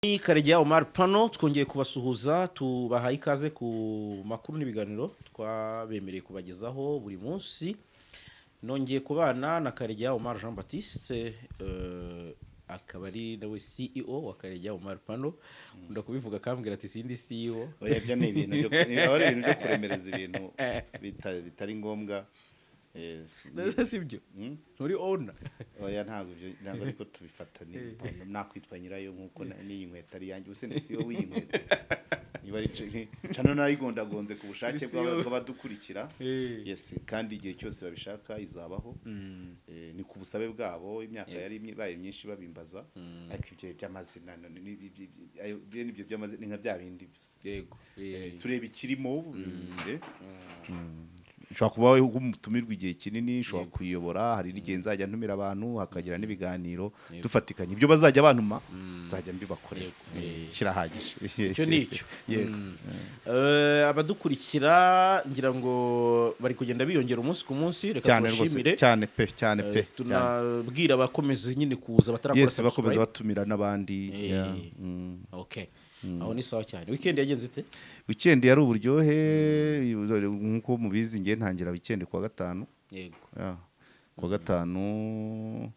Ni Karegeya Omar Pano, twongeye kubasuhuza, tubahaye ikaze ku makuru n'ibiganiro twabemereye kubagezaho buri munsi. Nongeye kubana na Karegeya Omar Jean Baptiste, akaba ari nawe CEO wa Karegeya Omar Pano. Nkunda kubivuga akambwira ati: "Sindi CEO." Oya, ibyo ni ibintu aba ari ibintu byo kuremereza ibintu bitari ngombwa. Si byo? Nturi owner? Oya, ntabwo ibyo, ntabwo ariko tubifata. Ni nakwitwa nyirayo nk'uko n'iyi nkweto ari iyanjye. Ubuse ni CEO w'iyi nkweto? Niba ari cano nayigondagonze ku bushake Ni CEO. bw'abadukurikira. Yes, kandi igihe cyose babishaka izabaho. Ni ku busabe bwabo, imyaka yari ibaye myinshi babimbaza. Ariko ibyo by'amazina bene ibyo by'amazina ni nka bya bindi byose. Tureba ikirimo. Nshobora kuba umutumirwa igihe kinini, nshobora kuyobora, hari n'igihe nzajya ntumira abantu, hakagira n'ibiganiro dufatikanya. Ibyo bazajya bantuma nzajya mbibakorera. Kirahagije. Icyo ni icyo. Yego. Abadukurikira ngira ngo bari kugenda biyongera umunsi ku munsi, reka Cyane rwose. tubashimire. Cyane pe, cyane pe, cyane. Tunabwira abakomeza nyine kuza batarakora Yes, bakomeza subscribe. batumira n'abandi. Yeah. Okay, aho ni sawa cyane. Weekend yagenze ite? Weekend yari uburyohe. Nk'uko mubizi, ngiye ntangira weekend kuwa gatanu. Yeah. Kuwa gatanu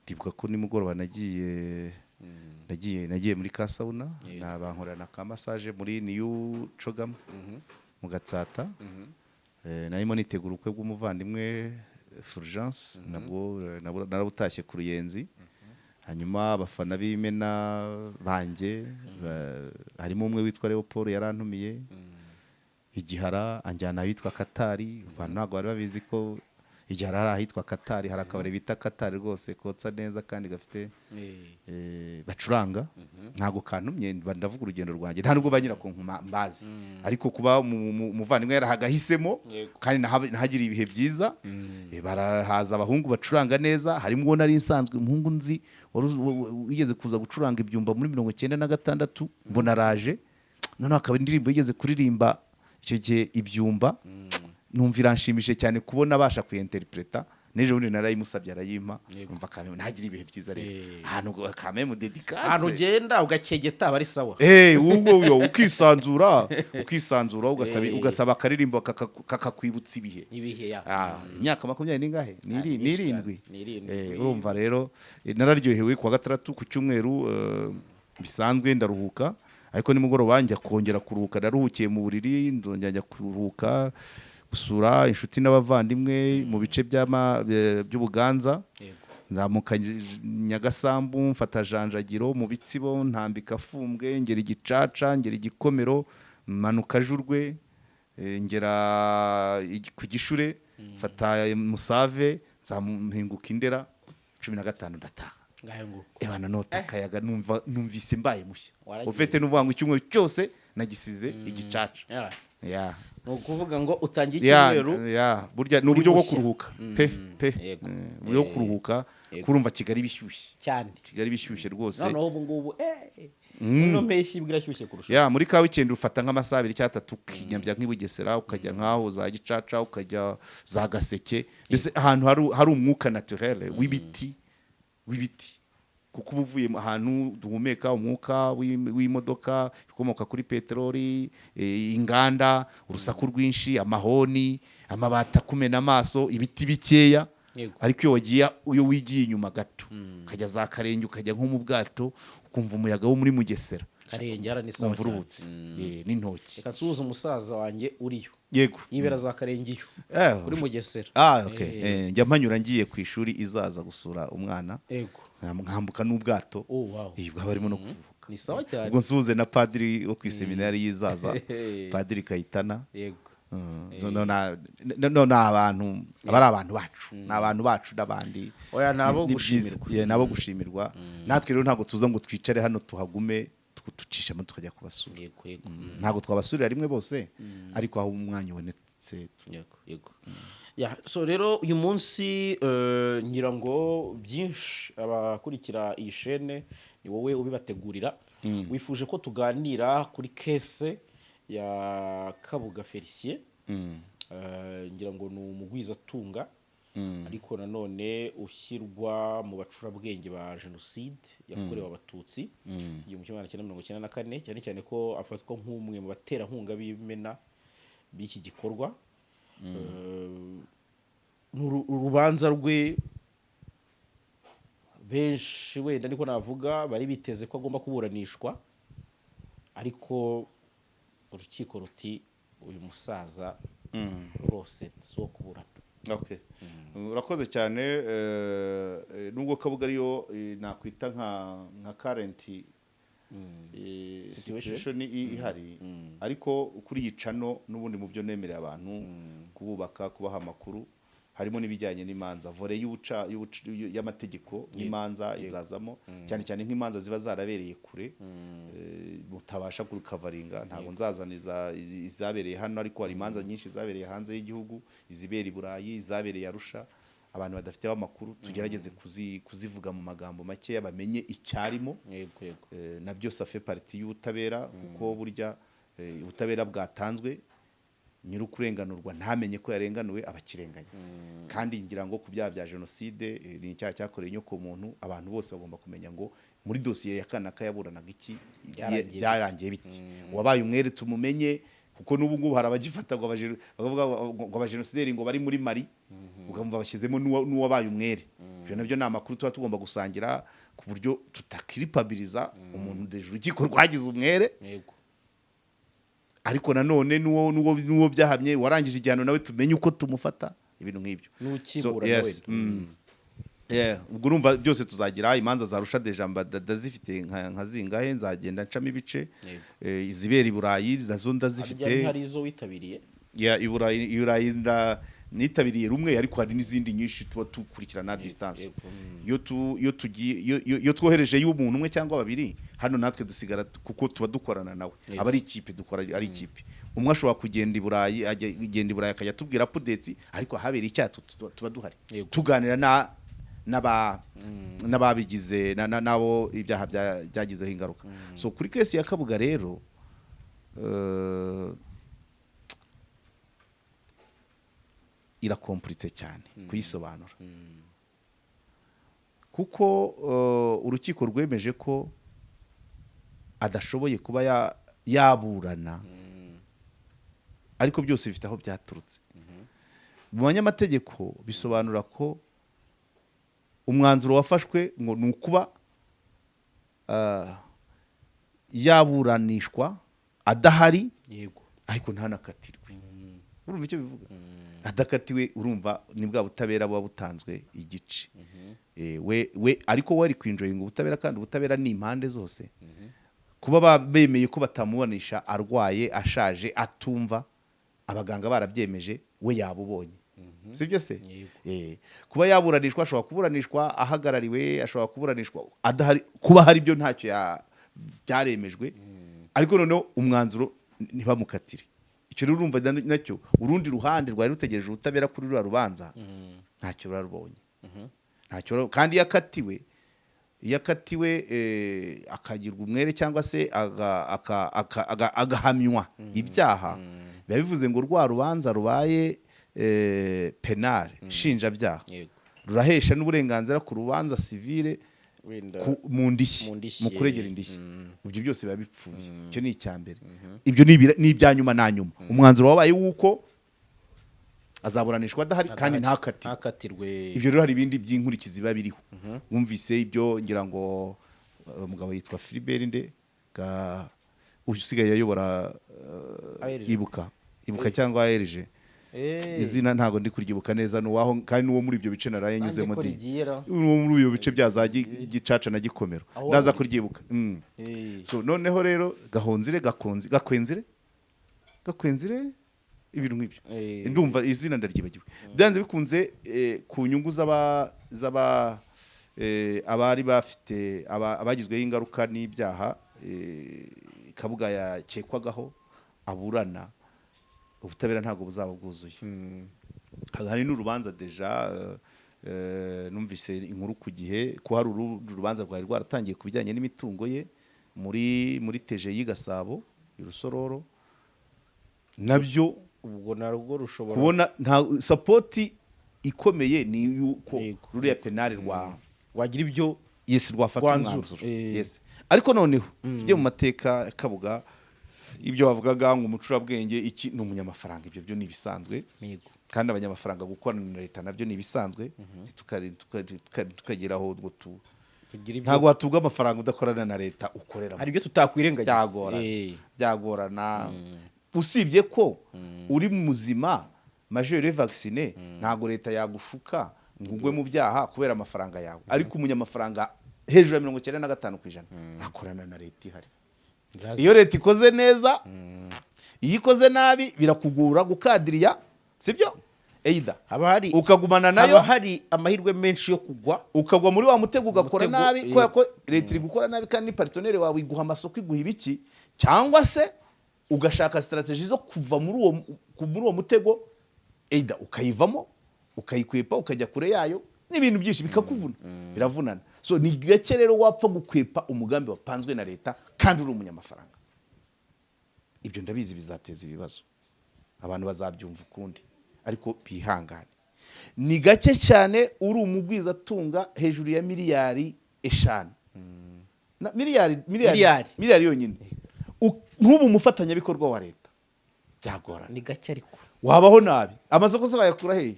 ndibuka ko nimugoroba nagiye muri ka sauna, bankorera na ka massage muri New Cogam mu Gatsata. Narimo nitegura ubukwe bw'umuvandimwe Fulgence, nabwo narabutashye ku Ruyenzi. Hanyuma abafana b'Imena banjye harimo umwe witwa Leopold yarantumiye igihara, anjyana ahitwa Katari. Abantu ntabwo bari babizi ko igihara hari ahitwa Katari, hari akabari bita Katari rwose kotsa neza kandi gafite bacuranga. Ntabwo kantumye, ndavuga urugendo rwanjye, nta nubwo ba nyirako mbazi, ariko kuba umuvandimwe yarahagahisemo kandi nahagiriye ibihe byiza. Barahaza abahungu bacuranga neza, harimo uwo nari nsanzwe, umuhungu nzi wari wigeze kuza gucuranga ibyumba muri 96, mbona araje. Noneho akaba indirimbo yigeze kuririmba icyo gihe ibyumba, numva iranshimishije cyane kubona abasha kuyinterpreta. N'ejo bundi narayimusabye arayimpa. Numva kameme ntagire ibihe byiza rero. Ahantu kameme dédicace. Ahantu ugenda ugakegeta aba ari sawa. Ubwo yo ukisanzura ugasaba ugasaba akaririmbo kakakwibutsa ibihe. Ibihe ya. Ah, imyaka 20 n'ingahe? Ni Ah, ni myinshi irindwi. cyane. Ni irindwi. Urumva rero, nararyohewe kuwa gatandatu. Ku cyumweru bisanzwe ndaruhuka, ariko nimugoroba njya kongera kuruhuka. Naruhukiye mu buriri, ndongera njya kuruhuka gusura inshuti n'abavandimwe mu bice by'Ubuganza. Nzamuka Nyagasambu, mfata Janjagiro mu Bitsibo, ntambika Fumbwe, ngera Igicaca, ngera Igikomero, manuka Jurwe, ngera ku Gishure, mfata Musave, nzamuhinguka Indera, 15 ndataha. Ngayo nguko. Ebana nota akayaga, numva numvise mbaye mushya. Waragiye. Ufite n'uvuga ngo icyumweru cyose nagisize Igicaca. Yeah. Ni ukuvuga ngo utangiye icyumweru Ya, burya ni uri uburyo bwo mushya. kuruhuka pe pe. Uburyo bwo kuruhuka. Kurumva Kigali bishyushye. Cyane. Kigali bishyushye rwose. Noneho ubu ngubu ino mpeshyi ibwo irashyushye kurusha. Ya, muri ka weekend ufata nk'amasaha 2 cyangwa 3, ukinyambya nk'i Bugesera, ukajya nk'aho za Gicaca, ukajya za Gaseke, mbese ahantu hari umwuka naturel w'ibiti, kuko uba uvuye mu ahantu duhumeka umwuka w'imodoka ikomoka kuri peteroli, inganda, urusaku rwinshi, amahoni, amabati akumena amaso, ibiti bikeya. Ariko iyo wagiye, iyo wigiye inyuma gato, ukajya za Karenge, ukajya nko mu bwato, ukumva umuyaga wo muri Mugesera, Karenge hara ni sawa wumva cyane. uruhutse. N'intoki. Reka nsuhuze umusaza wanjye uriyo. Yibera za Karenge iyo kuri Mugesera. Ah, okay. Njya mpanyura ngiye ku ishuri izaza gusura umwana, nkambuka n'ubwato. Oh, wow. Bwaba barimo no kuvuka. Ni sawa cyane. Ubwo nsuhuze na padiri wo ku iseminari y'izaza, Padiri Kayitana. So, no, ni abantu, aba ari abantu bacu, ni abantu bacu n'abandi. Oya, ni abo Ni byiza. gushimirwa. Yeah, ni abo gushimirwa. Natwe rero ntabwo tuza ngo twicare hano tuhagume, tucishemo tukajya kubasura. yego yego Ntabwo twabasurira rimwe bose, ariko aho umwanya ubonetse. Yego. Ya, so rero uyu munsi ngira ngo byinshi abakurikira iyi shene ni wowe ubibategurira. Wifuje ko tuganira kuri case ya Kabuga Felicien. Ngira ngo ni umugwizatunga. Ariko nanone ushyirwa mu bacurabwenge ba jenoside yakorewe Abatutsi 1994, cyane cyane ko afatwa nk'umwe mu baterankunga b'imena b'iki gikorwa. Urubanza rwe, benshi wenda niko navuga, bari biteze ko agomba kuburanishwa, ariko urukiko ruti: "Uyu musaza rwose si uwo kuburana." Okay. Urakoze cyane. Nubwo Kabuga ariyo nakwita nka current Situation. situation ihari, ariko kuri iyi channel n'ubundi mu byo nemereye abantu kububaka, kubaha amakuru, harimo n'ibijyanye n'imanza, volet y'amategeko n'imanza izazamo, cyane cyane nk'imanza ziba zarabereye kure mutabasha kukavaringa. Ntabwo nzazana izabereye hano, ariko hari imanza nyinshi zabereye hanze y'igihugu, izibera i Burayi, izabereye Arusha, abantu badafiteho amakuru. Tugerageze kuzivuga mu magambo makeya bamenye icyarimo. yego yego Nabyo ça fait partie y'ubutabera, kuko burya ubutabera bwatanzwe nyir'ukurenganurwa ntamenye ko yarenganuwe aba akirenganya. Kandi ngira ngo ku byaha bya jenoside, ni icyaha cyakorewe inyoko muntu, abantu bose bagomba kumenya ngo muri dosiye ya kanaka yaburanaga iki, Byarangiye. Byarangiye biti, wabaye umwere tumumenye, kuko n'ubu ngubu hari abagifata ngo bakavuga ngo abajenosideri ngo bari muri Mali, ukamva bashyizemo n'uwabaye umwere. Ibyo nabyo ni amakuru tuba tugomba gusangira ku buryo tutakiripabiriza umuntu déjà urukiko rwagize umwere, ariko nanone n'uwo byahamye warangije igihano nawe tumenye uko tumufata, ibintu nk'ibyo. N'ukibura So, yes, nawe. Yeah, ubwo urumva byose tuzagira imanza za Arusha déjà ndazifite nka zingahe, nzagenda ncamo ibice. Izibera i Burayi nazo ndazifite. Harya hari izo witabiriye? Ya, i Burayi nitabiriye rumwe, ariko hari n'izindi nyinshi tuba dukurikirana à distance. Iyo tu iyo tugiye iyo twohereje y'umuntu umwe cyangwa babiri hano, natwe dusigara kuko tuba dukorana nawe. Aba ari ikipe, dukora ari ikipe. Umwe ashobora kugenda i Burayi, ajya igenda i Burayi akajya atubwira updates, ariko ahabereye icyaha tuba duhari, tuganira na n'aba n'ababigize n'abo ibyaha byagizeho ingaruka. So kuri case ya Kabuga rero, irakompuritse cyane kuyisobanura, kuko urukiko rwemeje ko adashoboye kuba yaburana, ariko byose bifite aho byaturutse. Mu banyamategeko bisobanura ko umwanzuro wafashwe ngo ni ukuba yaburanishwa adahari, ariko ntanakatirwe. Urumva icyo bivuga? Adakatiwe, urumva ni bwa butabera buba butanzwe igice. We ariko we ari kwinjoyinga ubutabera, kandi ubutabera ni impande zose. Kuba bemeye ko batamuburanisha arwaye, ashaje, atumva, abaganga barabyemeje, we yabubonye, sibyo se? Yego. Kuba yaburanishwa, ashobora kuburanishwa ahagarariwe, ashobora kuburanishwa adahari. Kuba hari byo ntacyo byaremejwe, ariko noneho umwanzuro ntibamukatire. Icyo rero urumva nacyo urundi ruhande rwari rutegereje ubutabera kuri ruriya rubanza ntacyo rurarubonye, ntacyo kandi iyo akatiwe akagirwa umwere cyangwa se agahamywa ibyaha, biba bivuze ngo rwa rubanza rubaye pénal, nshinjabyaha, rurahesha n'uburenganzira ku rubanza civil Wenda mu ndishyi, mu ndishyi, mu kuregera indishyi. Ibyo byose biba bipfuye. Icyo ni icya mbere. Ibyo ni ibya nyuma na nyuma. Umwanzuro wabaye w'uko azaburanishwa adahari kandi ntakatirwe. Ntakatirwe. Ibyo rero hari ibindi by'inkurikizi biba biriho. Wumvise ibyo, ngira ngo umugabo yitwa Philibert nde ga usigaye ayobora ARG. Ibuka cyangwa ARG. Izina ntabwo ndi kuryibuka neza, ni uwaho kandi n'uwo muri ibyo bice naraye nyuzemo. Ko Di rigiye ra. Uwo muri ibyo bice bya za Gicaca na Gikomero. Aho Ndaza wari. kuryibuka. So noneho rero Gahonzire, Gakonzi, Gakwenzire, Gakwenzire, ibintu nk'ibyo. Ndumva izina ndaryibagiwe. Byanze bikunze ku nyungu z'aba abari bafite abagizweho ingaruka n'ibyaha Kabuga yakekwagaho aburana, ubutabera ntabwo buzaba bwuzuye. Hari n'urubanza déjà, numvise inkuru ku gihe ko hari urundi rubanza rwari rwaratangiye ku bijyanye n'imitungo ye muri TGI Gasabo i Rusororo, nabyo Ubwo narwo rushobora kubona nta support. Ikomeye ni yuko ruriya pénal rwa Wagira ibyo yes, rwafata rwanzura. umwanzuro. Yes, ariko noneho tujye mu mateka ya Kabuga. Ibyo bavugaga ngo umucurabwenge iki, ni umunyamafaranga, ibyo byo ni ibisanzwe. Kandi abanyamafaranga gukorana na leta nabyo ni ibisanzwe. Tukageraho ngo tu Tugira ibyo ntabwo watubwa amafaranga udakorana na leta ukoreramo. Hari ibyo tutakwirengagiza. Byagorana. Byagorana, usibye ko uri muzima, majeur, vacciné, ntabwo leta yagushuka ngo ugwe mu byaha kubera amafaranga yawe. Ariko umunyamafaranga hejuru ya 95% akorana na leta ihari. Iyo leta ikoze neza, iyo ikoze nabi birakugura gukadiriya, sibyo? Either Haba hari ukagumana nayo, haba hari amahirwe menshi yo kugwa ukagwa muri wa mutego, ugakora Umutego, nabi kubera ko leta iri gukora nabi kandi ni partenaire wawe, iguha amasoko, iguha ibiki, cyangwa se ugashaka strategy zo kuva muri uwo mutego, either ukayivamo, ukayikwepa, ukajya kure yayo n'ibintu byinshi bikakuvuna, biravunana. So ni gake rero wapfa gukwepa umugambi wapanzwe na leta kandi uri umunyamafaranga. Ibyo ndabizi bizateza ibibazo, abantu bazabyumva ukundi, ariko bihangane. Ni gake cyane uri umugwizatunga hejuru ya miliyari 5 na miliyari, miliyari, Miliyari. miliyari yonyine. Nk'ubu umufatanyabikorwa wa leta byagorana. Ni gake ariko. Wabaho nabi. Amasoko se wayakura hehe?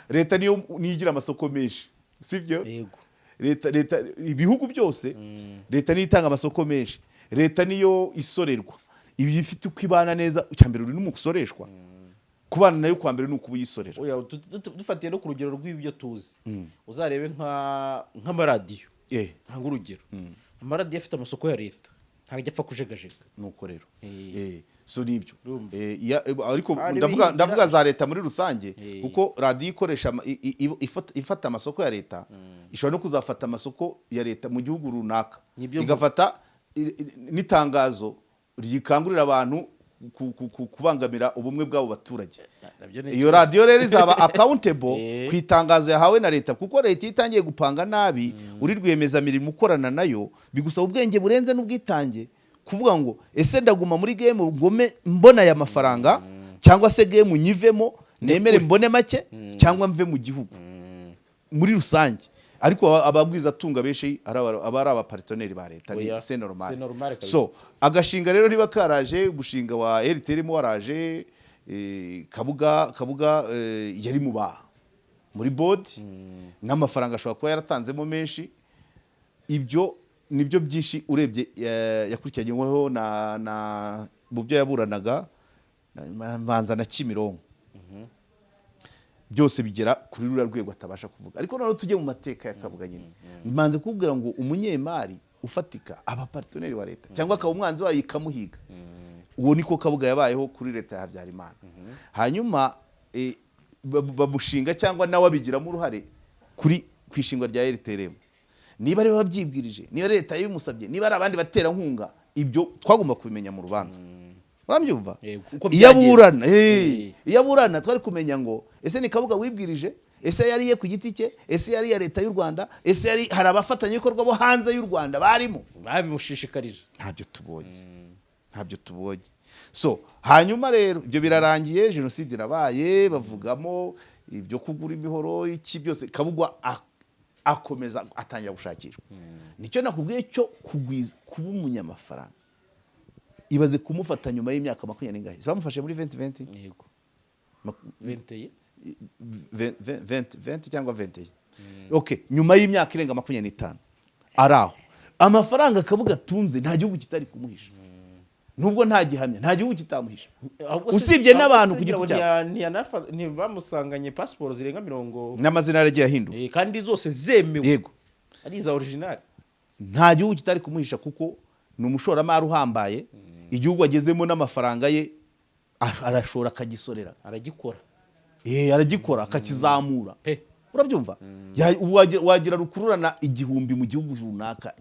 Leta niyo igira amasoko menshi, sibyo? Yego. Leta, ibihugu byose, leta niyo itanga amasoko menshi, leta niyo isorerwa. Ibi ifite uko ibana neza. Icya mbere, uri n'umusoreshwa, kubana nayo kwa mbere ni ukuba uyisorera. Oya, dufatiye no ku rugero rw'ibyo tuzi, uzarebe nk'amaradiyo. Ntanga urugero, amaradiyo afite amasoko ya leta ntabwo ajya apfa kujegajega. Nuko rero so nibyo. Urumva. Ariko Hari ndavuga ibihingira. ndavuga za leta muri rusange, kuko radiyo ikoresha ifata amasoko ya leta ishobora no kuzafata amasoko ya leta mu gihugu runaka, Nibyo mvuga. igafata n'itangazo rikangurira abantu kubangamira ubumwe bw'abo baturage. Nabyo ni Iyo radiyo rero izaba accountable ku itangazo yahawe na leta, kuko leta iyo itangiye gupanga nabi, uri rwiyemezamirimo ukorana nayo, bigusaba ubwenge burenze n'ubwitange kuvuga ngo: "Ese ndaguma muri game ngome mbona aya mafaranga, cyangwa se game nyivemo nemere mbone make, cyangwa mve mu gihugu muri rusange?" Ariko abagwizatunga benshi aba ari abapartenaires ba leta, ni Oya, c'est normal. C'est normal kabisa. So agashinga rero niba karaje, umushinga wa RTRM waraje, Kabuga yari mu ba muri board, n'amafaranga ashobora kuba yaratanzemo menshi. Ibyo nibyo byinshi urebye yakurikiranyweho na mu byo yaburanaga mbanza na Kimironko, byose bigera kuri ruriya rwego atabasha kuvuga. Ariko noneho tujye mu mateka ya Kabuga nyine. Mbanze kukubwira ngo umunyemari ufatika aba partenaire wa leta cyangwa akaba umwanzi wayo ikamuhiga. Uwo niko Kabuga yabayeho kuri leta ya Habyarimana. Hanyuma bamushinga cyangwa nawe abigiramo uruhare kuri ku ishingwa rya RTRM. Niba ari we wabyibwirije, niba leta yabimusabye, niba ari abandi baterankunga, ibyo twagomba kubimenya mu rubanza, urabyumva? Yego, uko Iyo byagenze. aburana, iyo aburana twari kumenya ngo: ese ni Kabuga wibwirije? Ese yari iye ku giti cye? Ese yari iya leta y'u Rwanda? Ese yari hari abafatanyabikorwa bo hanze y'u Rwanda barimo Babimushishikarije? Ntabyo tubonye, ntabyo tubonye. So hanyuma rero ibyo birarangiye, jenoside irabaye, bavugamo ibyo kugura imihoro, iki byose, Kabugwa akomeza atangira gushakishwa. Nicyo nakubwiye cyo kugwiza kuba umunyamafaranga. Ibaze kumufata nyuma y'imyaka makumyabiri n'ingahe. Bamufashe muri 2020. Yego, venteye. 20 cyangwa 21, okay. Nyuma y'imyaka irenga 25 ari aho, amafaranga Kabuga atunze nta gihugu kitari kumuhisha. Nubwo nta gihamya, nta gihugu kitamuhisha. Ahubwo se- Usibye ahubwo n'abantu se ku giti ngira ngo cyabo. ntibamusanganye pasiporo zirenga mirongo N'amazina yaragiye ahinduka. Kandi zose zemewe, ari iza original. Nta gihugu kitari kumuhisha, kuko ni umushoramari uhambaye. Igihugu agezemo n'amafaranga ye arashora, akagisorera. Aragikora. Aragikora, akakizamura. Pe. Urabyumva? Wagira rukururana 1000 mu gihugu runaka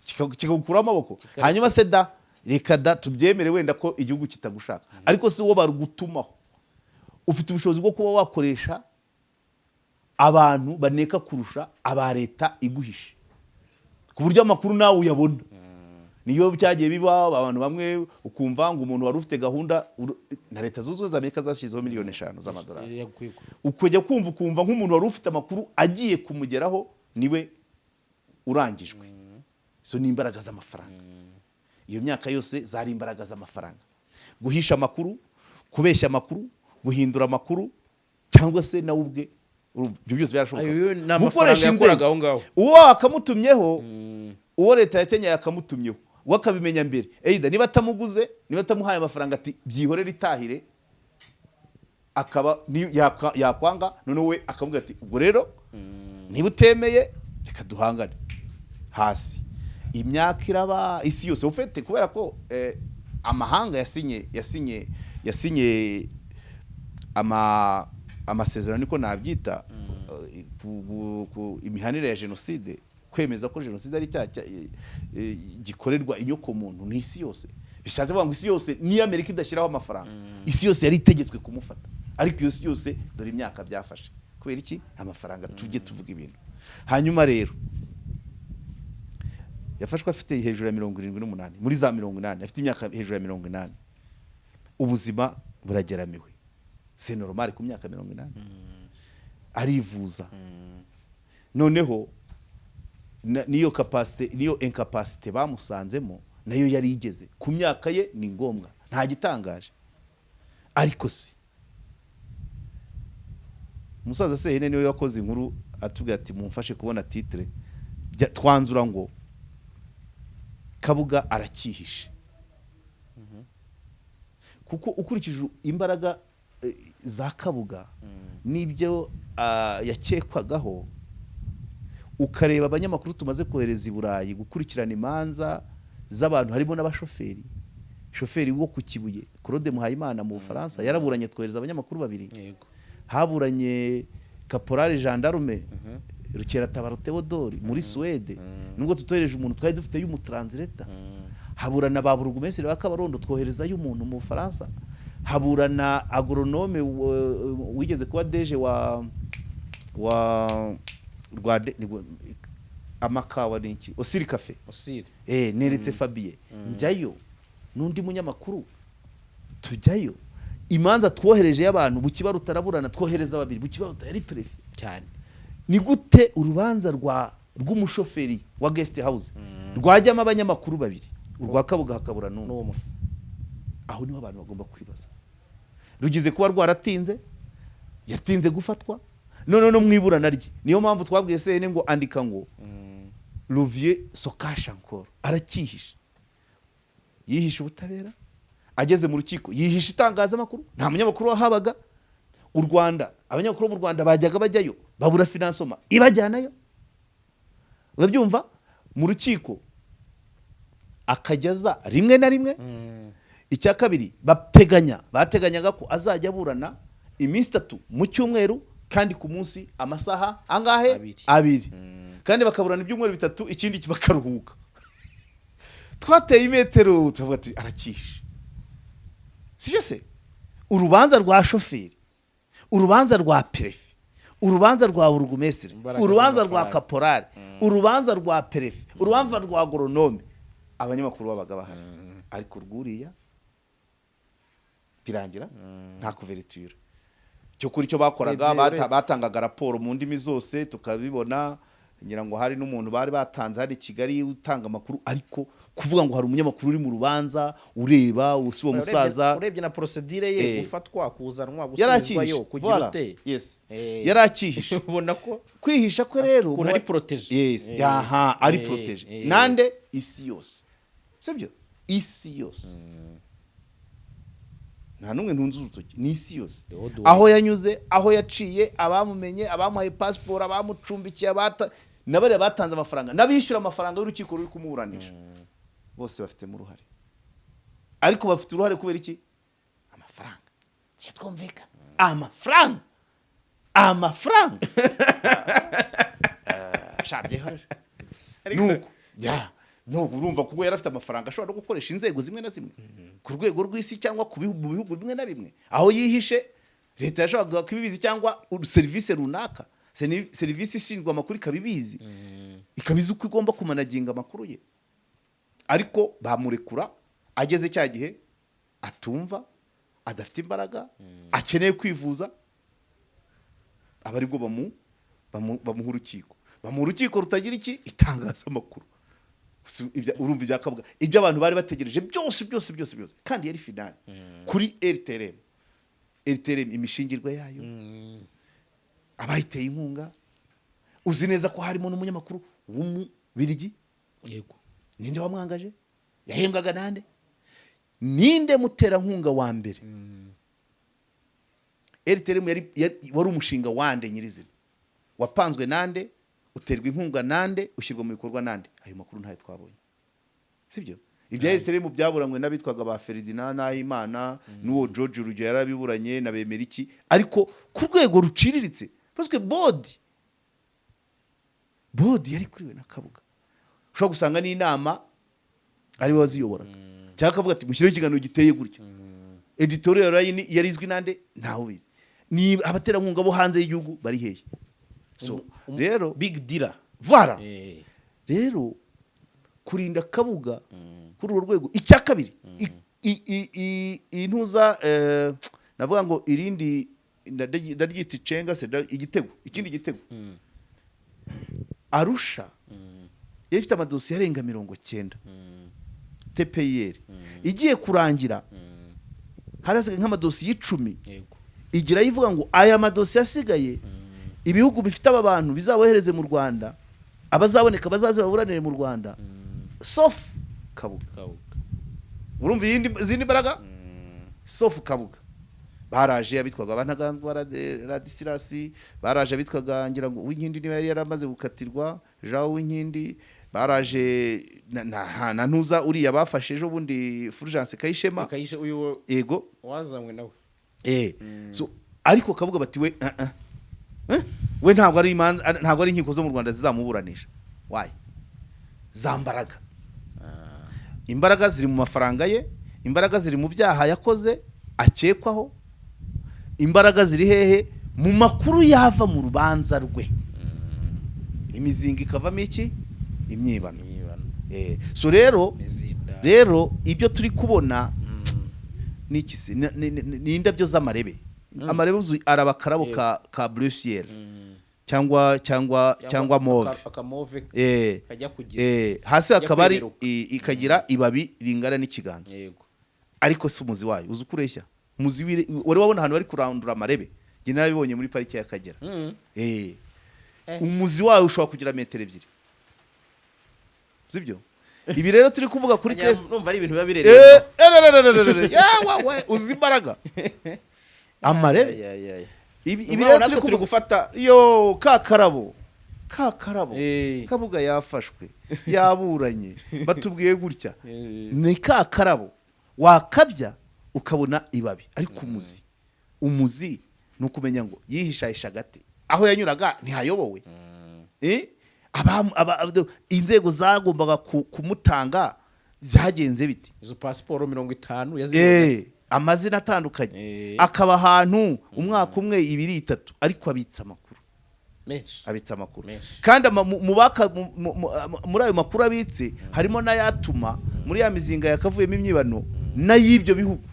kikagukuraho amaboko. Hanyuma se da, reka da, tubyemere wenda ko igihugu kitagushaka, ariko si wo barugutumaho. Ufite ubushobozi bwo kuba wakoresha abantu baneka kurusha aba leta iguhishe, ku buryo amakuru nawe uyabona. Niyo byagiye biba, abantu bamwe ukumva ngo umuntu wari ufite gahunda na Leta Zunze Ubumwe za Amerika zashyizeho miliyoni 5 z'amadolari. Ukajya kumva ukumva nk'umuntu wari ufite amakuru agiye kumugeraho niwe urangijwe. Izo ni imbaraga z'amafaranga. Iyo myaka yose zari imbaraga z'amafaranga: guhisha amakuru, kubeshya amakuru, guhindura amakuru, cyangwa se nawe ubwe. Urumva, ibyo byose byarashoboka. Ayo ni amafaranga Gukoresha yakoraga inzego. aho ngaho. Uwo wakamutumyeho, uwo leta ya Kenya yakamutumyeho, we akabimenya mbere. Either niba atamuguze, niba atamuhaye amafaranga, ati byihorere, itahire, akaba yakwanga, noneho we akavuga ati ubwo rero niba utemeye reka duhangane hasi. Imyaka iraba, isi yose ufite, kubera ko amahanga yasinye amasezerano, niko nabyita, ku imihanire ya jenoside, kwemeza ko jenoside ari icyaha gikorerwa inyokomuntu n'isi yose. Bishatse kuvuga ngo isi yose, niyo Amerika idashyiraho amafaranga, isi yose yari itegetswe kumufata. Ariko iyo si yose, dore imyaka byafashe. Kubera iki? Amafaranga. Tujye tuvuga ibintu. Hanyuma rero yafashwe afite hejuru ya 78, muri za 80, afite imyaka hejuru ya 80. Ubuzima burageramiwe, c'est normal ku myaka 80. Arivuza, noneho niyo capacité, niyo incapacité bamusanzemo nayo yari igeze ku myaka ye, ni ngombwa, nta gitangaje. Ariko se umusaza Sehene niwe wakoze inkuru atubwira ati mumfashe kubona titre. Twanzura ngo Kabuga aracyihishe, kuko ukurikije imbaraga za Kabuga n'ibyo yakekwagaho, ukareba abanyamakuru tumaze kohereza i Burayi gukurikirana imanza z'abantu, harimo n'abashoferi, shoferi wo ku Kibuye Claude Muhayimana mu Bufaransa yaraburanye, twohereza abanyamakuru babiri. Haburanye Caporal gendarme Rukeratabaro Theodore muri Suwede, nubwo tutohereje umuntu twari dufite y'umu translator. Haburana ba burugumesitiri ba Kabarondo, twoherezayo umuntu mu Bufaransa. Haburana agronome wigeze kuba DG wa Rwanda amakawa ni iki, Osiri Cafe. Osiri. Neretse Fabien, njyayo n'undi munyamakuru, tujyayo. Imanza twohereje y'abantu, Bukibaruta araburana, twohereza babiri. Bukibaruta yari préfet. Cyane. Ni gute urubanza rw'umushoferi wa guest house rwajyamo abanyamakuru babiri, urwa Kabuga hakabura n'umwe? N'umwe. Aho niho abantu bagomba kwibaza. Rugize kuba rwaratinze, yatinze gufatwa none no mu iburana rye. Niyo mpamvu twabwiye sene ngo andika ngo le vieux se cache encore, aracyihishe. Yihishe ubutabera, ageze mu rukiko yihishe itangazamakuru, nta munyamakuru wahabaga. U Rwanda, abanyamakuru bo mu Rwanda bajyaga bajyayo babura financement ibajyanayo, urabyumva? Mu rukiko akajya aza rimwe na rimwe. Icya kabiri, bateganyaga ko azajya aburana iminsi 3 mu cyumweru, kandi ku munsi amasaha angahe? Abiri. Abiri. Kandi bakaburana ibyumweru 3, ikindi bakaruhuka. Twateye imetero tuvuga ati aracyishe, sibyo se? Urubanza rwa shoferi, urubanza rwa préfet, urubanza rwa burugumesitiri, Imbaraga urubanza rwa z'amafaranga. kaporari, urubanza rwa préfet, urubanza rwa agronome, abanyamakuru babaga bahari. Ariko urwuriya birangira nta couverture. Cyo kuri cyo bakoraga, batangaga raporo mu ndimi zose tukabibona. Ngira ngo hari n'umuntu bari batanze hari i Kigali utanga amakuru, ariko kuvuga ngo hari umunyamakuru uri mu rubanza ureba usi uwo musaza. Urebye na procédure ye, gufatwa, kuzanwa, Yari gusubizwayo, akihishe. kugira Voilà. ute. Yes. Yari akihishe. Ubona ko Kwihisha kwe rero ukuntu ari protégé. Yes, aha ari protégé nande? Isi yose, sibyo? Isi yose, nta n'umwe ntunze urutoki, ni isi yose. Theodore. Aho yanyuze, aho yaciye, abamumenye, abamuhaye pasiporo, abamucumbikiye, abata n'abariya batanze amafaranga, n'abishyura amafaranga y'urukiko ruri kumuburanisha, bose bafitemo uruhare. Ariko bafite uruhare kubera iki? Amafaranga. Tujye twumvikana, amafaranga, amafaranga. Sha, byihorere. Nuko ya nuko urumva, kuko yari afite amafaranga ashobora no gukoresha inzego zimwe na zimwe ku rwego rw'isi cyangwa ku bihugu, mu bihugu bimwe na bimwe aho yihishe, leta yashoboraga kubibizi cyangwa serivisi runaka, serivisi ishinzwe amakuru ikabibizi, ikabizi uko igomba kumanaginga amakuru ye. Ariko bamurekura ageze cya gihe atumva, adafite imbaraga, akeneye kwivuza, aba aribwo bamuha urukiko, bamuha urukiko rutagira iki, itangazamakuru. Urumva ibya Kabuga, ibyo abantu bari bategereje byose byose byose byose, kandi yari finale kuri RTLM. RTLM, imishingirwe yayo, abayiteye inkunga, uzi neza ko harimo n'umunyamakuru w'Umubirigi. Ninde wamwangaje? Yahembwaga nande? Ninde muterankunga wa mbere? RTLM wari umushinga wande nyirizina? Wapanzwe nande? Uterwa inkunga nande? Ushyirwa mu bikorwa nande? Ayo makuru ntayo twabonye, sibyo? Ibya RTLM byaburanywe n'abitwaga ba Ferdinand Nahimana n'uwo George Rugyo yarabiburanye na Bemeriki, ariko ku rwego ruciriritse, parce que board yari kuriwe na Kabuga. Ushobora gusanga n'inama ari we waziyoboraga, cyangwa akavuga ati: "Mushyireho ikiganiro giteye gutya." Editorial line yari izwi nande? Ntawe ubizi. Ni abaterankunga bo hanze y'igihugu bari hehe? So rero big dealer. Voilà. Rero kurinda Kabuga kuri urwo rwego. Icya kabiri, intuza, navuga ngo irindi ndaryita icenga se, igitego, ikindi gitego, Arusha yari ifite amadosiye arenga 90. TPIR igiye kurangira, hari hasigaye nk'amadosiye 10. Igira ivuga ngo aya madosiye asigaye, ibihugu bifite aba bantu bizabohereze mu Rwanda, abazaboneka bazaze baburanire mu Rwanda, sauf Kabuga. Kabuga. Urumva iyindi izindi mbaraga, sauf Kabuga. Baraje abitwaga ba Ntaganzwa Radisilasi, baraje abitwaga, ngira ngo Uwinkindi niba yari yaramaze gukatirwa, Jean Uwinkindi, baraje na ntuza uriya bafashe ejo bundi, Fulgence Kayishema. Kayishe uyu. Yego. Wazanywe nawe. So ariko Kabuga bati we Eh? We ntabwo ari imanza, ntabwo ari inkiko zo mu Rwanda zizamuburanisha. Why? Za mbaraga, imbaraga ziri mu mafaranga ye, imbaraga ziri mu byaha yakoze akekwaho, imbaraga ziri hehe? Mu makuru yava mu rubanza rwe, imizinga ikavamo iki? Imyibano. Imyibano. So rero Mizinda. rero ibyo turi kubona ni iki se? Ni indabyo z'amarebe. Amarebe uzi araba akarabo ka bleu ciel cyangwa mauve. Akamove kajya kugira hasi kajya hakaba ari kwereruka. Ikagira ibabi ringana n'ikiganza. Ariko si umuzi wayo, uzi uko ureshya? Umuzi wari wabona ahantu bari kurandura amarebe? Njye narabibonye muri Parike y'Akagera. Umuzi wayo ushobora kugira metero 2, sibyo? Ibi rero turi kuvuga kuri case Numva ari ibintu biba bireremba. Yawa, uzi imbaraga amarebe. Ay, ay, ay. Ibi Urabona rero ko turi turi kuvuga gufata yo ka karabo, ka karabo. Kabuga yafashwe, yaburanye, batubwiye gutya. Ni ka karabo wakabya ukabona ibabi, ariko umuzi ni ukumenya ngo yihishahisha agate, aho yanyuraga ntihayobowe. Inzego zagombaga kumutanga zagenze bite? Izo pasiporo 50 yazibonye. Amazina atandukanye, akaba ahantu umwaka umwe, 2, 3, ariko abitsa amakuru. Menshi. Abitsa amakuru. Menshi. Kandi ama- mu- mu baka- mu- mu- mu- muri ayo makuru abitse harimo n'ayatuma muri ya mizinga yakavuyemo imyibano n'ay'ibyo bihugu,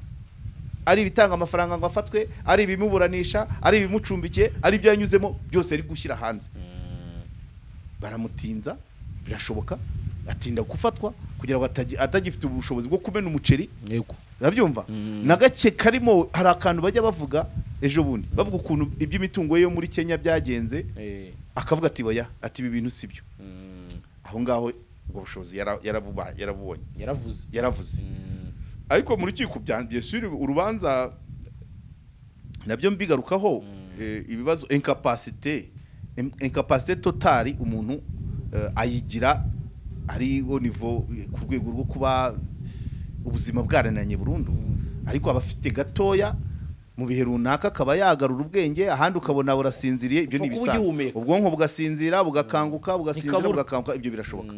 ari ibitanga amafaranga ngo afatwe, ari ibimuburanisha, ari ibimucumbikiye, ari ibyo yanyuzemo byose ari gushyira hanze. Baramutinza, birashoboka atinda gufatwa kugira ngo atagifite ubushobozi bwo kumena umuceri. Urabyumva? Na gake karimo. Hari akantu bajya bavuga ejo bundi, bavuga ukuntu iby'imitungo ye yo muri Kenya byagenze, akavuga ati: "Oya," ati: "Ibi bintu si byo." Aho ngaho ubwo bushobozi yarabubonye. Yaravuze. Yaravuze. Ariko mu rukiko bya bien sûr urubanza nabyo mbigarukaho, ibibazo incapacité totale umuntu ayigira ari au niveau, ku rwego rwo kuba ubuzima bwarananye burundu, ariko aba afite gatoya mu bihe runaka akaba yagarura ubwenge, ahandi ukabona burasinziriye. Ibyo ni Upfa kuba ibisanzwe. ugihumeka. Ubwonko bugasinzira, bugakanguka, bugasinzira, Ntikabura. bugakanguka, ibyo birashoboka.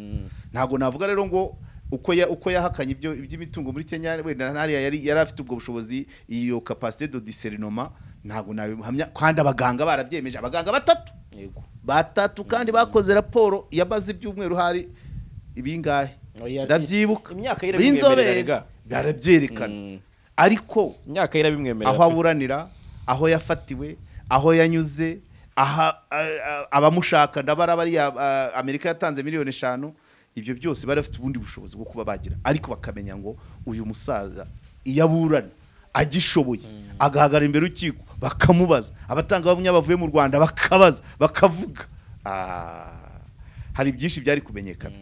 Ntabwo navuga rero ngo uko yahakanye ibyo iby'imitungo muri Kenya, wenda ntariya yari afite ubwo bushobozi, iyo capacité de discernement, ntabwo nabihamya, kandi abaganga barabyemeje, abaganga batatu. Batatu kandi bakoze raporo yamaze ibyumweru, hari ibingahe. Oya, Ndabyibuka. imyaka ye irabimwemerera B'inzobere rega. barabyerekana, ariko Imyaka ye irabimwemerera aho pe. aburanira, aho yafatiwe, aho yanyuze, aha abamushaka, ndabara bariya Amerika yatanze miliyoni 5, ibyo byose bari bafite ubundi bushobozi bwo kuba bagira, ariko bakamenya ngo uyu musaza iyo aburana agishoboye, agahagarara imbere y'urukiko, bakamubaza, abatangabuhamya bavuye mu Rwanda bakabaza, bakavuga, hari byinshi byari kumenyekana,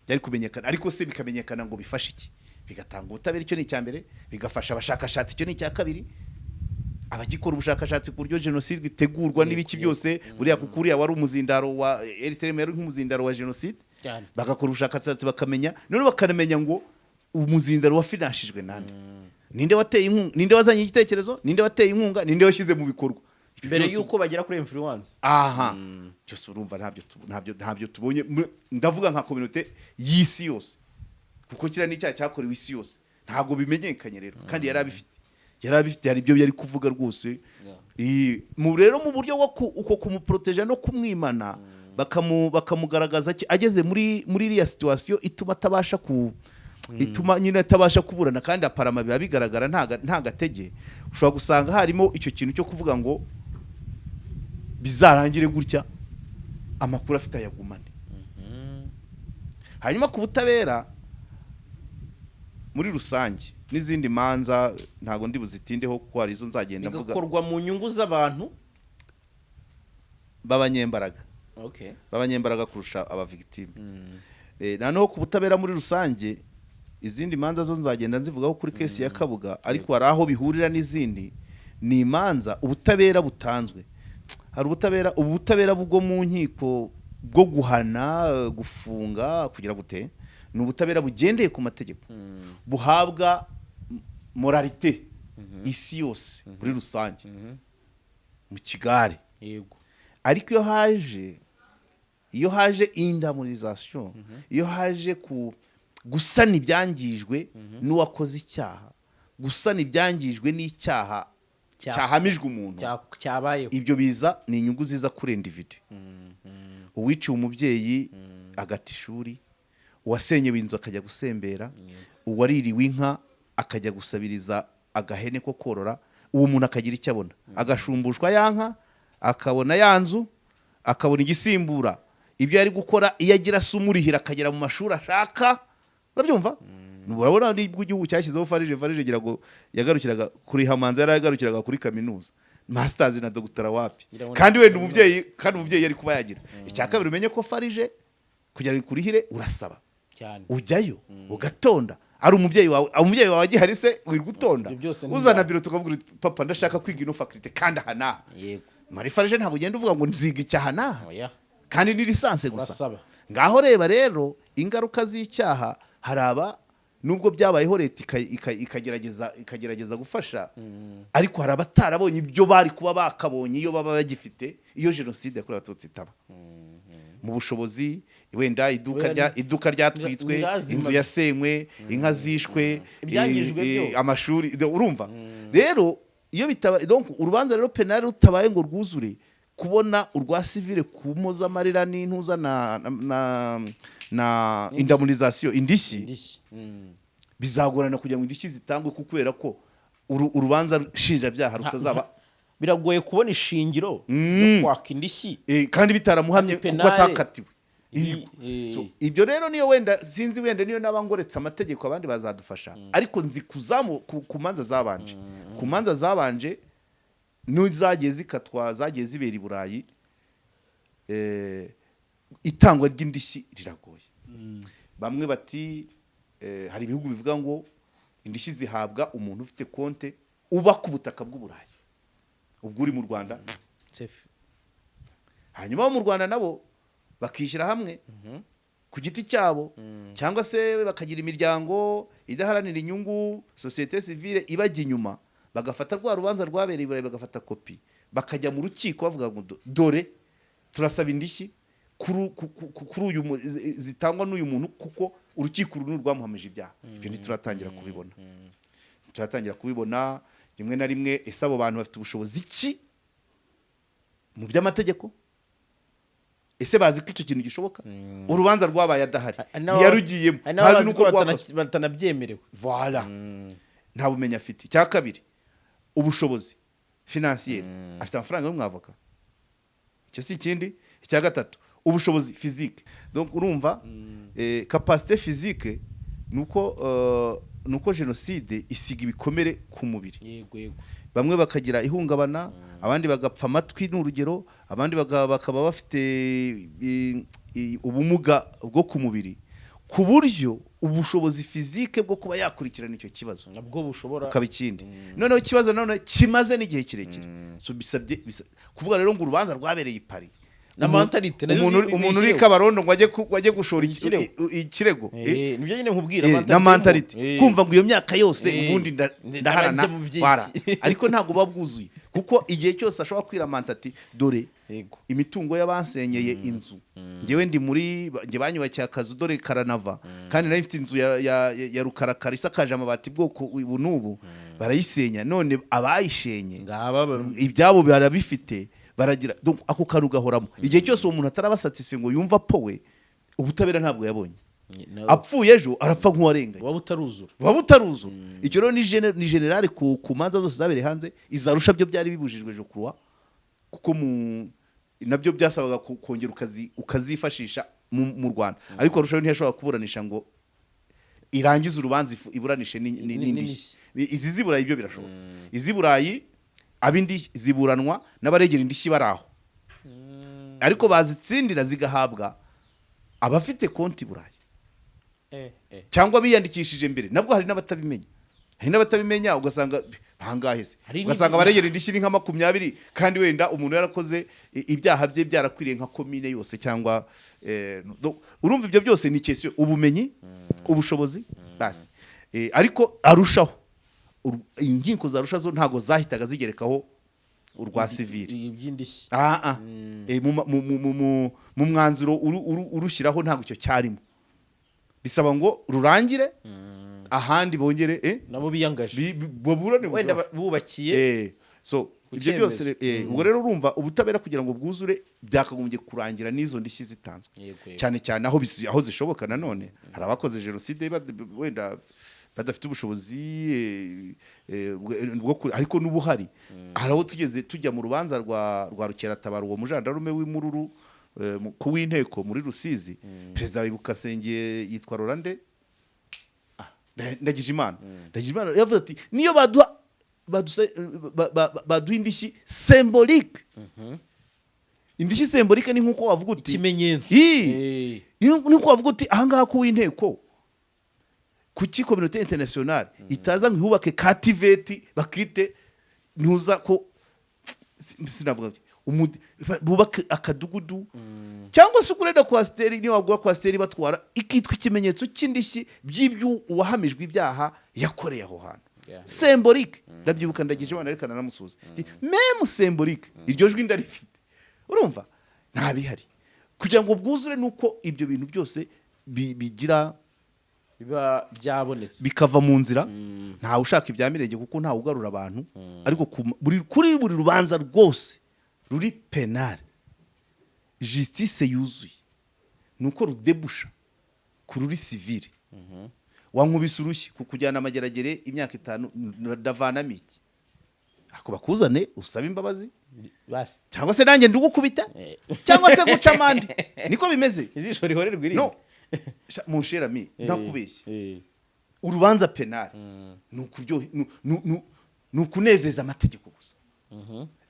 byari kumenyekana. Ariko se bikamenyekana ngo bifashe iki? Bigatanga ubutabera, icyo ni icya mbere. Bigafasha abashakashatsi, icyo ni icya kabiri, abagikora ubushakashatsi ku buryo jenoside itegurwa n'ibiki byose. Buriya kuko uriya wari umuzindaro wa RTLM, yari nk'umuzindaro wa jenoside. Cyane. Bagakora ubushakashatsi, bakamenya, none bakanamenya ngo umuzindaro wafinanshijwe nande, ninde wateye inkunga, ninde wazanye igitekerezo, ninde wateye inkunga, ninde washyize mu bikorwa. Ibyo Mbere byose y'uko bagera kuri influence. Aha byose urumva ntabyo tubonye. Ndavuga nka communauté y'isi yose, kuko kiriya ni icyaha cyakorewe isi yose. Ntabwo bimenyekanye rero, kandi yari abifite, hari ibyo yari kuvuga rwose. Mu rero mu buryo bwo uko kumuporoteja no kumwimana, bakamugaragaza ageze muri iriya situation ituma atabasha ku ituma nyine atabasha kuburana, kandi aparama biba bigaragara nta gatege. Ushobora gusanga harimo icyo kintu cyo kuvuga ngo bizarangire gutya, amakuru afite ayagumane. Hanyuma ku butabera muri rusange n'izindi manza ntabwo ndi buzitindeho, kuko hari izo nzagenda mvuga. Bigakorwa mu nyungu z'abantu B'abanyembaraga, b'abanyembaraga kurusha abavictime. Noneho ku butabera muri rusange, izindi manza zo nzagenda nzivugaho kuri case ya Kabuga, ariko hari aho bihurira n'izindi. Ni imanza ubutabera butanzwe, hari ubutabera, ubu butabera bwo mu nkiko bwo guhana, gufunga, kugira gute, ni ubutabera bugendeye ku mategeko, buhabwa moralité isi yose muri rusange mu kigare. Ariko iyo haje indemnisation, iyo haje ku gusana ibyangijwe n'uwakoze icyaha, gusana ibyangijwe n'icyaha cyahamijwe umuntu, cyabayeho, ibyo biza ni inyungu ziza kuri individu: uwiciwe umubyeyi agata ishuri, uwasenyewe inzu akajya gusembera, uwaririwe inka akajya gusabiriza agahene ko korora. Uwo muntu akagira icyo abona, agashumbushwa ya nka, akabona ya nzu, akabona igisimbura ibyo yari gukora iyo agira se umurihira, akagera mu mashuri ashaka. Urabyumva? Urabona nibwo igihugu cyashyizeho FARG. FARG ngira ngo yagarukiraga kuri hamanza, yaragarukiraga kuri kaminuza, masters na doctorat wapi. Ngira ngo Kandi wenda umubyeyi, kandi umubyeyi yari kuba yagira. Icya kabiri, umenye ko FARG kugira ngo ikurihire urasaba, ujyayo ugatonda. Ari umubyeyi wawe, umubyeyi wawe agihari se wirirwa utonda? Ibyo byose Uzana biro, tukavuga uti: "Papa, ndashaka kwiga ino faculté kandi aha n'aha." Muri FARG ntabwo ugenda uvuga ngo nziga icyaha n'aha, Oya. kandi ni licence gusa. Urasaba. Ngaho reba rero ingaruka z'icyaha. Hari aba nubwo byabayeho, leta ikagerageza gufasha, ariko hari abatarabonye ibyo bari kuba bakabonye iyo baba bagifite, iyo jenoside yakorewe Abatutsi itaba, mu bushobozi wenda iduka Oya, rya iduka ryatwitswe, ni lazima. inzu yasenywe, inka zishwe, Ibyangijwe byo. amashuri. Urumva rero iyo bitaba, donc urubanza rero pénal rutabaye ngo rwuzure, kubona urwa civil ku mpozamarira n'intuza na indemnisation, indishyi, Indishyi. Bizagorana kugira ngo indishyi zitangwe, kuko kubera ko urubanza nshinjabyaha rutazaba Biragoye kubona ishingiro ryo kwaka indishyi. Kandi bitaramuhamye Kandi kuko pénal atakatiwe. Yego. So, ibyo rero niyo wenda sinzi, wenda niyo naba ngoretse amategeko, abandi bazadufasha, ariko nzi kuzamu ku manza zabanje, ku manza zabanje n'zagiye zikatwa, zagiye zibera i Burayi, itangwa ry'indishyi riragoye. Bamwe bati hari ibihugu bivuga ngo indishyi zihabwa umuntu ufite konte uba ku butaka bw'Uburayi, ubwo uri mu Rwanda. Safe. Hanyuma abo mu Rwanda nabo bakishyira hamwe ku giti cyabo, cyangwa se bakagira imiryango idaharanira inyungu, société civile ibajya inyuma, bagafata rwa rubanza rwabereye i Burayi, bagafata kopi, bakajya mu rukiko bavuga ngo dore turasaba indishyi kuri uyu zitangwa n'uyu muntu, kuko urukiko uru ni urwamuhamije ibyaha. Ibyo ntituratangira kubibona, turatangira kubibona rimwe na rimwe. Ese abo bantu bafite ubushobozi ki mu by'amategeko? Ese bazi ko icyo kintu gishoboka? Urubanza rwabaye adahari, Hari n'ababa- ntiyarugiyemo, hari ntazi n'abazi n'uko ko rwakozwe. batanabyemerewe. Voilà, nta bumenyi afite. Icya kabiri, ubushobozi financier. Afite amafaranga y'umwavoka? Icyo si ikindi. Icya gatatu, ubushobozi physique. Donc urumva, capacité physique nuko jenoside isiga ibikomere ku mubiri. yego yego Bamwe bakagira ihungabana, abandi bagapfa amatwi, ni urugero, abandi bakaba bafite ubumuga bwo ku mubiri, ku buryo ubushobozi physique bwo kuba yakurikirana icyo kibazo nabwo bushobora bukaba ikindi. Noneho ikibazo nanone kimaze n'igihe kirekire. So bisabye kuvuga rero ngo urubanza rwabereye i Paris, Na mentalité nazo umuntu umuntu uri Kabarondo ngo ajye gushora Ikirego. ikirego. Nibyo nyine nkubwira. Na mentalité kumva ngo iyo myaka yose ubundi ndaharana ndajya mu by'iki. Voilà. Ariko ntabwo buba bwuzuye, kuko igihe cyose ashobora kwiramanta ati: "Dore imitungo y'abansenyeye inzu, ngewe ndi muri nge banyubakiye akazu, dore karanava, kandi nari mfite inzu ya rukarakara isakaje amabati bwoko ubu n'ubu, barayisenya, none abayishenye ngaba ibyabo barabifite." Baragira, donc ako kantu gahoramo igihe cyose uwo muntu ataraba satisfait ngo yumva apowe, ubutabera ntabwo yabonye. Apfuye ejo, arapfa nk'uwarenganye. Waba utaruzura. Waba utaruzura. Icyo rero ni général ku manza zose zabereye hanze. Izarusha byo byari bibujijwe, je crois, kuko mu nabyo byasabaga kongera ukazifashisha mu Rwanda, ariko Arusha yo ntiyashobora kuburanisha ngo irangize urubanza iburanishe n'indishyi. Izi z'i Burayi byo birashoboka. Iz'i Burayi ab'indishyi ziburanwa n'abaregera indishyi bari aho, ariko bazitsindira zigahabwa abafite konti i Burayi cyangwa biyandikishije mbere. Nabwo hari n'abatabimenya, ugasanga bangahe se? Hari Ugasanga abaregera indishyi ni nka 20, kandi wenda umuntu yarakoze ibyaha bye byarakwiriye nka komine yose cyangwa urumva ibyo byose ni question ubumenyi, ubushobozi basi. Ariko arushaho inkiko zarusha zo ntabwo zahitaga zigerekaho urwa civil. Iby'indishyi. Ah, ah. Mu mwanzuro urushyiraho ntabwo icyo cyarimo. Bisaba ngo rurangire ahandi bongere nabo biyangaje baburane wenda buzima. bubakiye So ku ibyo byose cyemezo. Ubwo rero urumva ubutabera kugira ngo bwuzure byakagombye kurangira n'izo ndishyi zitanzwe, Yego, yego. cyane cyane aho zishoboka. Nanone hari abakoze jenoside wenda badafite ubushobozi ariko n'ubuhari. Hari aho tugeze tujya mu rubanza rwa Rukeratabara, uwo mujandarume w'Imururu, ku w'inteko muri Rusizi, perezida wibuka asengeye yitwa Rolande Ndagijimana. Ndagijimana yavuze ati: "Niyo baduha baduha indishyi symbolique." Indishyi symbolique ni nk'uko wavuga uti ikimenyetso. Ii. Ni uko wavuga uti: "Ahangaha ku w'inteko, kuki communauté internationale itaza ngo ihubake ka TVET, bakite ntuza ko sinavuga bubake akadugudu cyangwa se ugure na coaster, niyo wagura coaster batwara, ikitwa ikimenyetso cy'indishyi by'ibyo uwahamijwe ibyaha yakoreye aho hantu." Symbolique. Ndabyibuka ndagije Imana, reka nanamusuhuza. Ati, même symbolique, iryo jwi ndarifite. Urumva nta bihari kugira ngo bwuzure, nuko ibyo bintu byose bigira biba byabonetse, bikava mu nzira. Ntawe ushaka ibya mirenge, kuko ntawe ugarura abantu, ariko kuri buri rubanza rwose ruri pénal, justice yuzuye ni uko rudebusha ku ruri civil. Wankubise urushyi kukujyana amageragere imyaka 5, ndavanamo iki? Ako bakuzane usabe imbabazi basi cyangwa se nanjye ndugukubita cyangwa se guca amande, niko bimeze. Ijisho rihorerwa irindi. No mon cher ami, ntakubeshye, urubanza pénal ni ni ukunezeza amategeko gusa.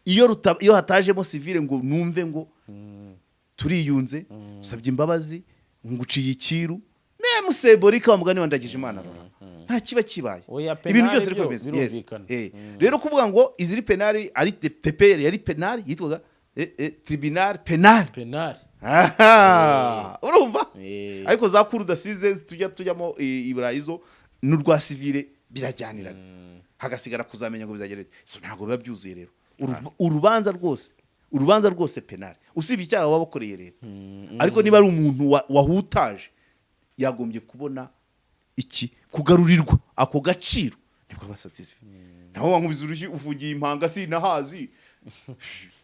Iyo hatajemo civil ngo numve ngo turiyunze, usabye imbabazi, nguciye ikiru, même symbolique, wa mugani wa Ndagije Imana rora, nta kiba kibaye. Oya, Ibintu pénal byose ariko byo bimeze. Yes. birumvikana. Rero kuvuga ngo iziri pénal ari TPR, yari pénal, yitwaga tribunal pénal. Pénal. Aha, urumva? Ariko za cour d'assises tujya tujyamo i Burayi zo n'urwa civil birajyanirana, hagasigara kuzamenya ngo bizagera bite. So ntabwo biba byuzuye rero. Urubanza rwose pénal, usibye icyaha waba wakoreye leta, ariko niba ari umuntu wahutaje, yagombye kubona iki kugarurirwa ako gaciro, nibwo aba satisfait. Naho wankubiza urushyi ufungiye impanga, sinahazi.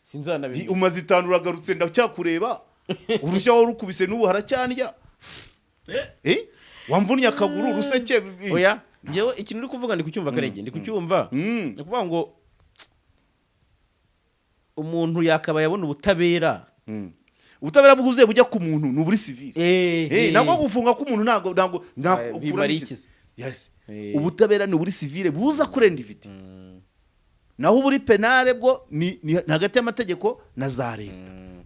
Sinzanabimenya. Umaze 5 uragarutse, ndacyakureba. Urushya warukubise n'ubu haracyandya. Wamvunnye akaguru uruseke. Oya, njyewe ikintu uri kuvuga ndi kucyumva, Karege, ndi kucyumva. Ni ukuvuga ngo umuntu yakabaye abona ubutabera. Ubutabera bwuzuye bujya ku muntu ni uburi civil. Nabwo gufunga k'umuntu ntabwo Bimara iki se? Yes. Ubutabera ni uburi civil buza kuri individu, naho uburi pénal bwo ni hagati y'amategeko na za leta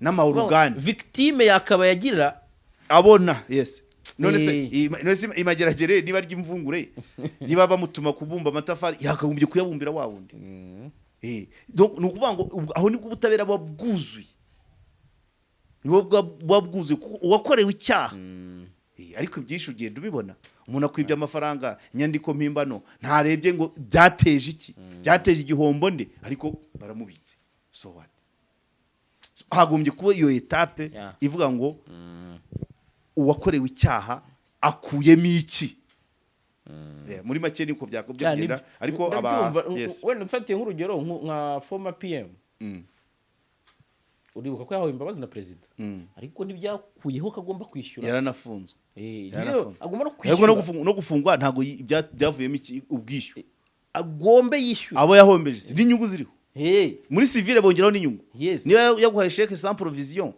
n'ama organes. Victime yakabaye agira Abona, yes. None se none se imageragere niba ry'imvungure, niba bamutuma kubumba amatafari, yakagombye kuyabumbira wa wundi. Donc ni ukuvuga ngo aho nibwo ubutabera buba bwuzuye, nibwo buba bwuzuye kuko uwakorewe icyaha. Ariko ibyinshi ugenda ubibona, umuntu akwibye amafaranga, inyandiko mpimbano, ntarebye ngo byateje iki, byateje igihombo nde, ariko baramubitse. So what? Hagombye kuba iyo étape ivuga ngo uwakorewe icyaha akuyemo iki. Muri make niko byakagombye Ya, kugenda. nibyo. Ariko aba Ndabyumva. Yes. Wenda mfatiye nk'urugero nka former PM, uribuka ko yahawe imbabazi na perezida, ariko ntibyakuyeho ko agomba kwishyura. Yaranafunzwe. Rero Yarafunzwe. agomba no Ariko kwishyura. no gufungwa ntabwo byavuyemo ubwishyu. Agombe yishyura. Abo yahombeje si n'inyungu ziriho. Muri civil bongeraho n'inyungu. Niba yaguhaye chèque sans provision,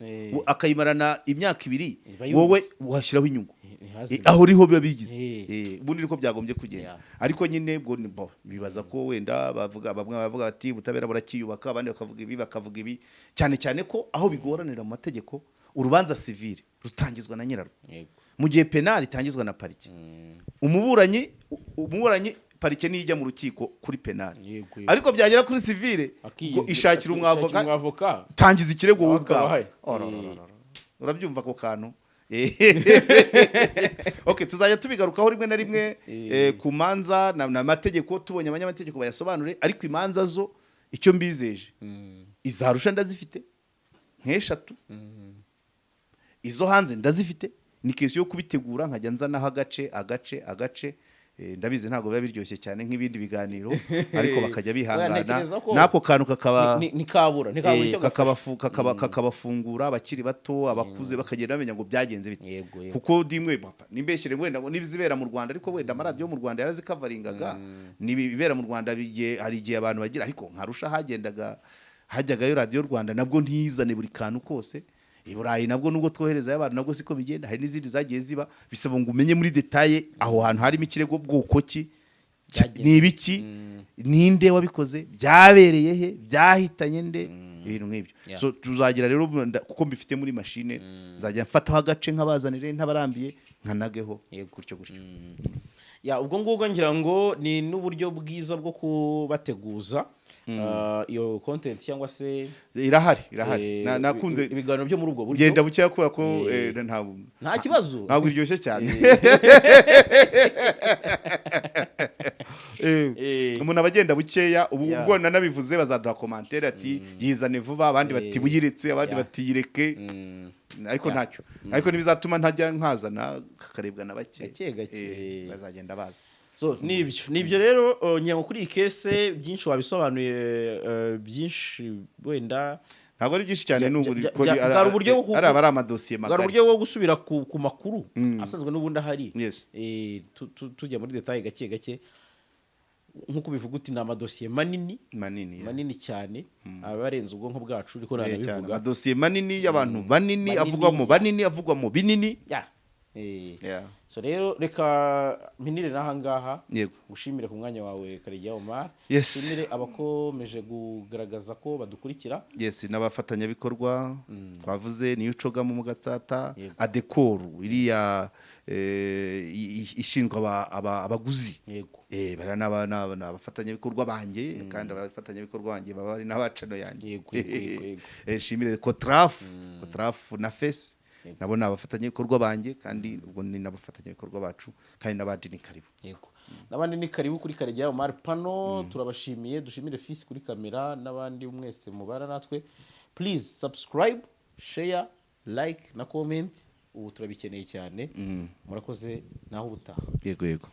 akayimarana imyaka 2, Iba yungutse. wowe washyiraho inyungu. Ntihazime. Aho riho biba bigize. Ubundi niko byagombye kugenda. Ariko nyine ubwo bo, bibaza ko wenda bavuga, bamwe bavuga bati ubutabera burakiyubaka, abandi bakavuga ibi, bakavuga ibi, cyane cyane ko aho bigoranira mu mategeko, urubanza civil rutangizwa na nyirarwo, mu gihe pénal itangizwa na parike. Umuburanyi parike niyo ijya mu rukiko kuri pénal, Yego. ariko byagera kuri civil ngo ishakira umwavoka. Umwavoka. Tangiza ikirego wowe Nawe akaba ubwawe. ahari. Oh, no, no, no, no. Urabyumva ako kantu? Okay, tuzajya tubigarukaho rimwe na rimwe ku manza n'amategeko, tubonye abanyamategeko bayasobanure. Ariko imanza zo icyo mbizeje, izarusha ndazifite nk'eshatu, izo hanze ndazifite, ni question yo kubitegura nkajya nzanaho agace agace agace. Ndabizi ntabwo biba biryoshye cyane nk'ibindi biganiro, ariko bakajya bihangana Ntekereza ko n'ako kantu kakaba Ni kabura icyo gafasha. Kakabafungura abakiri bato, abakuze bakagenda bamenya ngo byagenze bite. Yego, yego. Kuko dimwe papa nimbeshyire wenda ngo n'ibizibera mu Rwanda, ariko wenda amaradiyo mu Rwanda yarazikavaringaga, n'ibibera mu Rwanda hari igihe abantu bagira, ariko nkarusha hagendaga hajyagayo Radiyo Rwanda nabwo ntizane buri kantu kose. I Burayi nabwo nubwo twoherezayo abantu nabwo siko bigenda, hari n'izindi zagiye ziba bisaba ngo umenye muri détail aho hantu harimo ikirego bwoko ki, Byagenze. ni ibiki, ninde wabikoze, byabereye he, byahitanye nde, ibintu nk'ibyo. So tuzagira rero kuko mbifite muri machine, nzajya mfataho agace nk'abazanire ntabarambiye, nkanageho gutyo gutyo. Ya, ubwo ngubwo ngira ngo ni n'uburyo bwiza bwo kubateguza iyo content cyangwa se Irahari, irahari. Nakunze ibiganiro byo muri ubwo buryo. Genda bukeya kubera ko ntabwo Nta kibazo. ntabwo iryoshye cyane. Umuntu aba agenda bukeya ubu. Ubwo nanabivuze bazaduha commentaire ati yizane vuba, abandi bati buyiretse, abandi bati yireke, ariko ntacyo, ariko ntibizatuma ntajya nkazana kakarebwa na bake. Gake gake. Bazagenda baza. So nibyo rero, ngira ngo kuri iyi case byinshi wabisobanuye, byinshi wenda. Ntabwo ari byinshi cyane, n'ubu Bwari uburyo ari aba ari amadosiye bwari magari. uburyo bwo gusubira ku makuru asanzwe n'ubundi ahari. Tujya muri détail gake gake, nk'uko ubivuga uti ni amadosiye manini. Manini, yeah. Manini cyane, aba arenze ubwonko bwacu, ariko Cyane. nanabivuga. Amadosiye manini y'abantu banini, Manini. avugwa mu banini, avugwa mu binini. Ya. Yeah. So rero reka mpinire n'aha ngaha. Yego. Gushimire ku mwanya wawe, Karegeya Omar. Yes. Nshimire abakomeje kugaragaza ko badukurikira. Yes, n'abafatanyabikorwa twavuze niyo ucogamo mu Gatsata. Yego. Adekoru iriya ishinzwe abaguzi. Bariya ni abafatanyabikorwa banjye, kandi abafatanyabikorwa banjye baba ari n'abacano yanjye. Yego, yego, yego, yego. Nshimire Kotrafu na Fesi, nabo ni abafatanyabikorwa banjye, kandi ubwo ni n'abafatanyabikorwa bacu, kandi n'abandi ni karibu. Yego, n'abandi ni karibu kuri Karegeya Omar Pano. Turabashimiye, dushimire Fisi kuri kamera n'abandi mwese mubara natwe. Please subscribe, share, like na comment, ubu turabikeneye cyane. Murakoze, naho ubutaha. Yego.